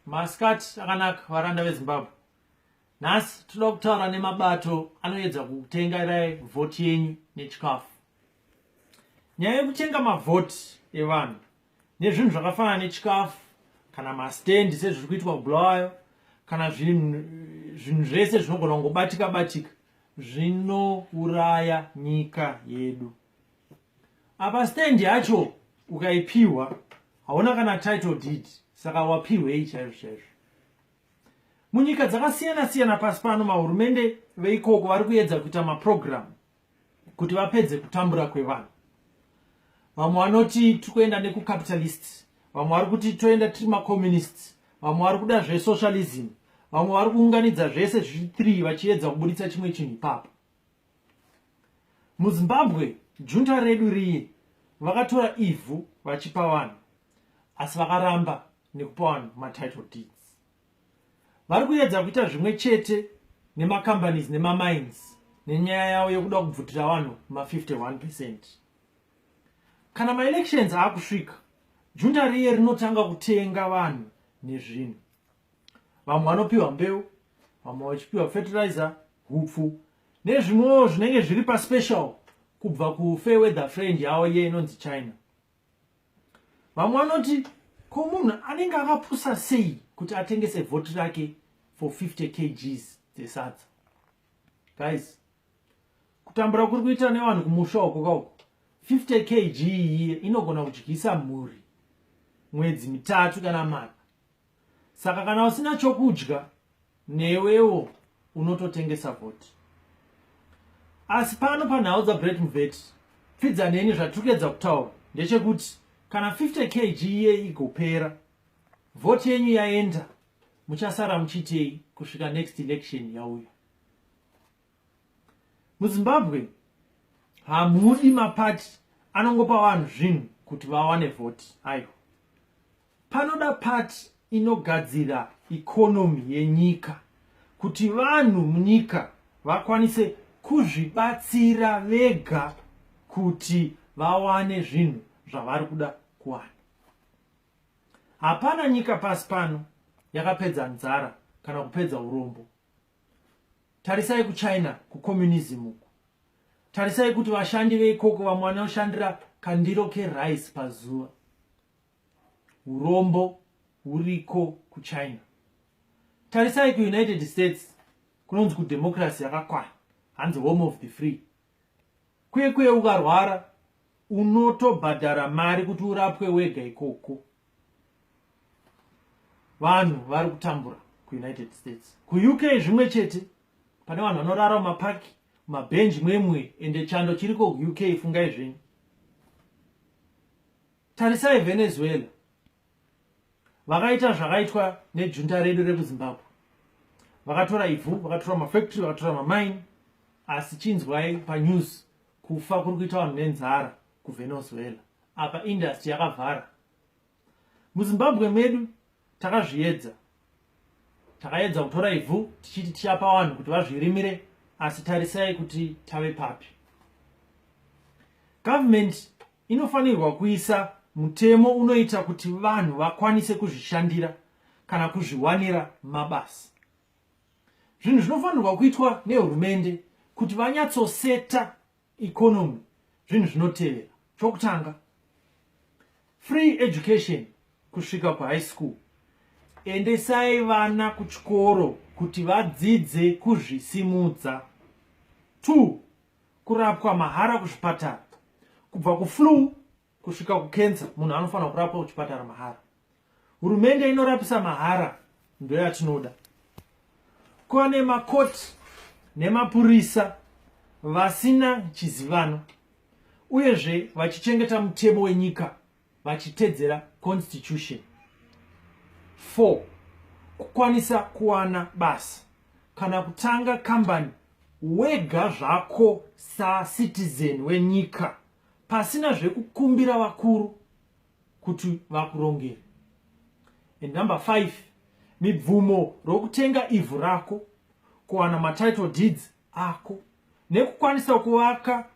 Masikati akanaka varanda veZimbabwe. Nhasi tinoda kutaura nemabato anoedza kukutengerai vhoti yenyu nechikafu. Nyaya yekutenga mavhoti evanhu nezvinhu zvakafanana nechikafu kana mastendi sezviri kuitwa kuBulawayo kana zvinhu zvese zvinogona kungobatika batika zvinouraya nyika yedu. Apa stand yacho ukaipiwa hauna kana title deed, saka wapihwei chaizvo chaizvo? Munyika dzakasiyana siyana pasi pano, mahurumende veikoko vari kuedza kuita mapurogiramu kuti vapedze kutambura kwevanhu. Vamwe vanoti tiri kuenda nekucapitalist, vamwe vari kuti toenda tiri macommunist, vamwe vari kuda zvesocialism, vamwe vari kuunganidza zvese zviri 3 vachiedza kubuditsa chimwe chinhu ipapo. MuZimbabwe junta redu riye vakatora ivhu vachipa vanhu asi vakaramba nekupa vanhu matitle deeds. Vari kuedza kuita zvimwe chete nemacompanies nemamines nenyaya yavo yekuda kubvutira vanhu ma51 percent. Kana maelections aakusvika, junta riye rinotanga kutenga vanhu nezvinhu. Vamwe vanopiwa mbeu, vamwe vachipiwa fertilizer, hupfu nezvimwewo zvinenge zviri paspecial kubva kufair weather friend yavo iye inonzi China. Vamwe vanoti ko munhu anenge akapusa sei kuti atengese vhoti rake for 50 kgs dzesadza? Guys, kutambura kuri kuita nevanhu kumusha uko kauko, 50 kg iye inogona kudyisa mhuri mwedzi mitatu kana mana. Saka kana usina chokudya newewo unototengesa vhoti. Asi pano panhau dzaBret Muvheti, pfidza neni, zvatiri kuedza kutaura ndechekuti kana 50 kg iye igopera, vhoti yenyu yaenda, muchasara muchiitei kusvika next election yauya? MuZimbabwe hamudi mapati anongopa vanhu zvinhu kuti vawane vhoti. Aiwa, panoda pati inogadzira ikonomi yenyika kuti vanhu munyika vakwanise kuzvibatsira vega kuti vawane zvinhu zvavari kuda kuwana. Hapana nyika pasi pano yakapedza nzara kana kupedza urombo. Tarisai kuChina, kucommunism uku. Tarisai kuti vashandi veikoko vamwe vanoshandira kandiro kerice pazuva. Urombo huriko kuChina. Tarisai kuUnited States, kunonzi kudemocracy yakakwana, hanzi home of the free. Kuye kuye ukarwara unotobhadhara mari kuti urapwe wega ikoko. Vanhu vari kutambura kuUnited States. KuUK zvimwe chete, pane vanhu vanorara mumapaki, mumabhenji mwemwe, ende chando chiriko kuUK, fungai zvenyu. Tarisai Venezuela, vakaita zvakaitwa nejunta redu rekuZimbabwe. Vakatora ivhu, vakatora mafactory, vakatora mamine, asi chinzwai panews kufa kuri kuita vanhu nenzara kuVenezuela. Apa industry yakavhara. MuZimbabwe medu takazviedza, takaedza kutora ivhu tichiti tichapa vanhu kuti vazvirimire, asi tarisai kuti tave papi. Government inofanirwa kuisa mutemo unoita kuti vanhu vakwanise kuzvishandira kana kuzviwanira mabasa. Zvinhu zvinofanirwa kuitwa nehurumende kuti vanyatsoseta economy zvinhu zvinotevera. Chokutanga, free education kusvika kuhigh school. Endesai vana kuchikoro kuti vadzidze kuzvisimudza. 2, kurapwa mahara kuzvipatara, kubva kuflu kusvika kucancer, munhu anofanira kurapwa kuchipatara mahara. Hurumende inorapisa mahara ndoyatinoda. Kuva nemakoti nemapurisa vasina chizivano uyezve vachichengeta mutemo wenyika vachitedzera constitution. 4, kukwanisa kuwana basa kana kutanga kambani wega zvako sacitizen wenyika pasina zvekukumbira vakuru kuti vakurongere. And number 5, mibvumo rokutenga ivhu rako, kuwana matitle deeds ako nekukwanisa kuvaka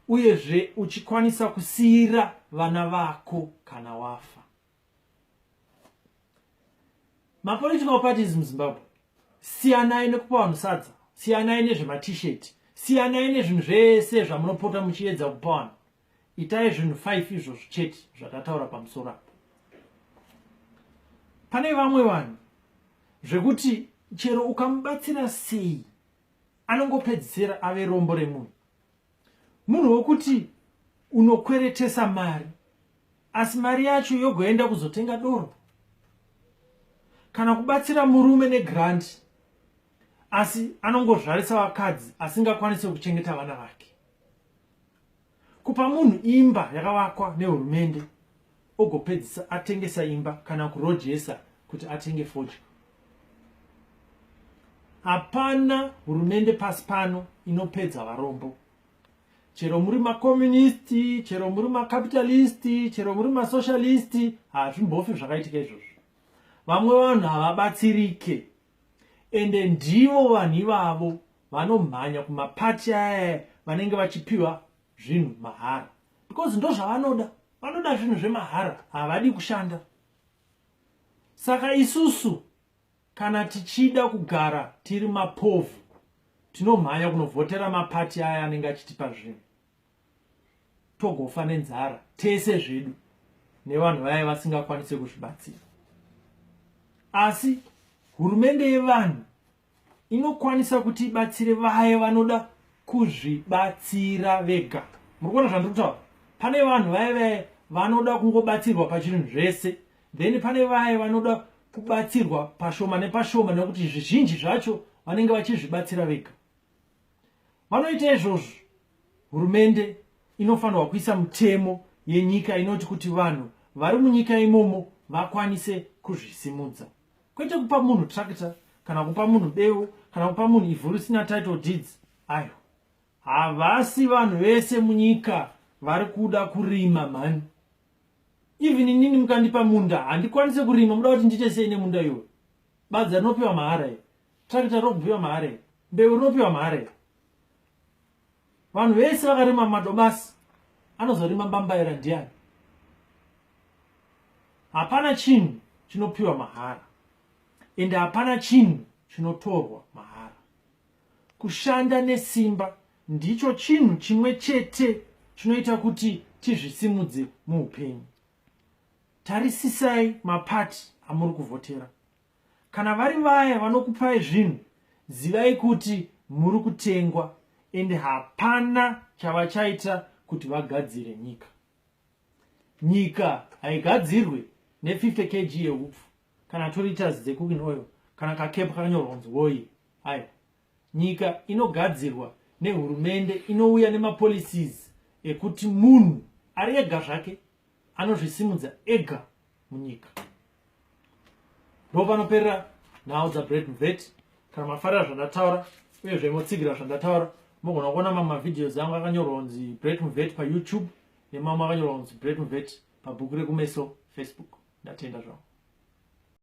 uyezve uchikwanisa kusiira vana vako kana wafa. Mapolitical parties muZimbabwe, siyanai nekupa vanhu sadza, siyanai nezvematisheti, siyanai nezvinhu zvese zvamunopota muchiedza kupa vanhu. Itai zvinhu 5 izvozvo chete zvatataura pamusoro apo. Pane vamwe vanhu zvekuti chero ukamubatsira sei anongopedzisira ave rombo remunhu. Munhu wekuti unokweretesa mari asi mari yacho yogoenda kuzotenga doro, kana kubatsira murume negrant asi anongozvarisa vakadzi asingakwanise kuchengeta vana vake. Kupa munhu imba yakavakwa nehurumende ogopedzisa atengesa imba kana kurojesa kuti atenge fodya. Hapana hurumende pasi pano inopedza varombo. Chero muri makomunisti, chero muri makapitalisti, chero muri masocialisti, hazvimbofi zvakaitika izvozvo. Vamwe vanhu havabatsirike, ende ndivo vanhu ivavo vanomhanya kumapati aya vanenge vachipiwa zvinhu mahara, because ndozvavanoda. Vanoda zvinhu zvemahara, havadi kushanda. Saka isusu kana tichida kugara tiri mapovhu, tinomhanya kunovhotera mapati aya anenge achitipa zvinhu, togofa nenzara tese zvedu nevanhu vaya vasingakwanise kuzvibatsira. Asi hurumende yevanhu inokwanisa kuti ibatsire vaya vanoda kuzvibatsira vega. Muri kuona zvandiri kutaura? Pane vanhu vaya vaya vanoda kungobatsirwa pachinhu zvese, then pane vaya vanoda kubatsirwa pashoma nepashoma, nekuti zvizhinji zvacho vanenge vachizvibatsira vega. Vanoita izvozvo, hurumende inofanirwa kuisa mutemo yenyika inoti kuti vanhu vari munyika imomo vakwanise kuzvisimudza, kwete kupa munhu tractor kana kupa munhu beu kana kupa munhu ivhu risina title deeds. Ayo havasi vanhu vese munyika vari kuda kurima mhani. Even inini mukandipa munda handikwanise kurima. Muda kuti ndiite sei nemunda iwo? Badza rinopiwa mahara here? Tractor rinopiwa mahara here? Mbeu rinopiwa mahara here? Vanhu vese vakarima madomasi anozorima mbambaira ndiani? Hapana chinhu chinopiwa mahara, ende hapana chinhu chinotorwa mahara. Kushanda nesimba ndicho chinhu chimwe chete chinoita kuti tizvisimudze muupenyu. Tarisisai mapati amuri kuvhotera. Kana vari vaya vanokupai zvinhu, zivai kuti muri kutengwa, ende hapana chavachaita kuti vagadzire nyika. Nyika haigadzirwe ne50 kg yeupfu kana 2 liters dzecooking oil kana kakepu kakanyorwa kunzi woye. Aiwa, nyika inogadzirwa nehurumende inouya nemapolicies ekuti munhu ari ega zvake anozvisimudza ega munyika. Ndo panoperera nhau dzaBred Mvet. Kana mafarira zvandataura uyezve motsigira zvandataura, mogona kuona mamwe mavideos angu akanyorwa kunzi Bret Mvet paYouTube nemamwe akanyorwa kunzi Bret Mvet pabhuku rekumeso Facebook. Ndatenda zvangu.